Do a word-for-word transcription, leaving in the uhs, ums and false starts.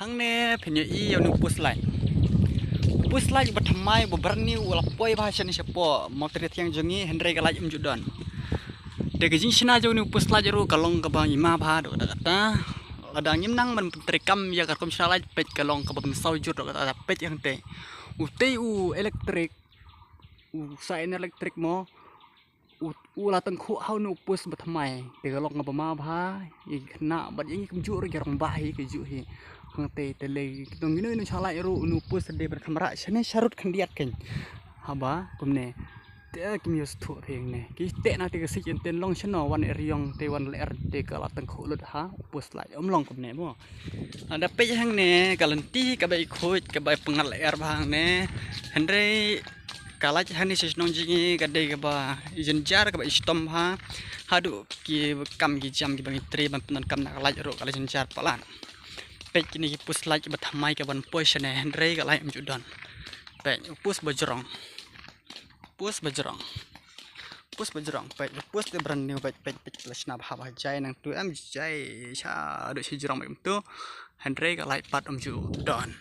Hangne phin ïohi ïa une u post light. U post light ba thymmai ba brand new u la poi bha shane shapoh monastery thiang jong ngi, hynrei ka light ym ju don. Te ka jingshna jong une u post light ruh ka long kaba i ma bha doh da kata. Lada ngim nang ban pyntreikam ïa ka rukom shna light, peit ka long kaba mynsaw jur doh kata, peit hangtei. Utei u electric, u sa electric mo, u, u la tyngkhuh ha une u post ba thymmai. Te ka long kaba ma bha ïa ki khynnah bad ïa ngi kumjuh ruh ki rangbah hi, kumjuh hi. Hangtei te lei ki tong ino ino shalai ruh une u post dei ban khamrah shane sharud khyndiat kein. Haba kumne te kim ïoh sngewthuh phi ne. Ki teh na te ka siej, ynten long shano wan eriong te wan lyer te ka la tyngkhuh lut ha u post light. Ym long kumne mo. Lada peit hangne ka lynti kaba i khuid kaba i pyngat lyer bha hangne. Hynrei ka light hangne sha shnong jong ngi ka dei kaba i jynjar kaba i shitom bha. Haduh ki kam ki jam kiba ngi trei ban pyndonkam na ka light ruh ka la jynjar palat. Peit kine ki post light kiba thymmai kaban poi shane, hynrei ka light ym ju don. Peit u post ba jrong. Post ba jrong. Post ba jrong. Peit u post te brand new, peit, peit, peit, la shna bha bha jai nangtu em jai sha haduh shi jrong ba kumtu. Hynrei ka light pat ym ju don.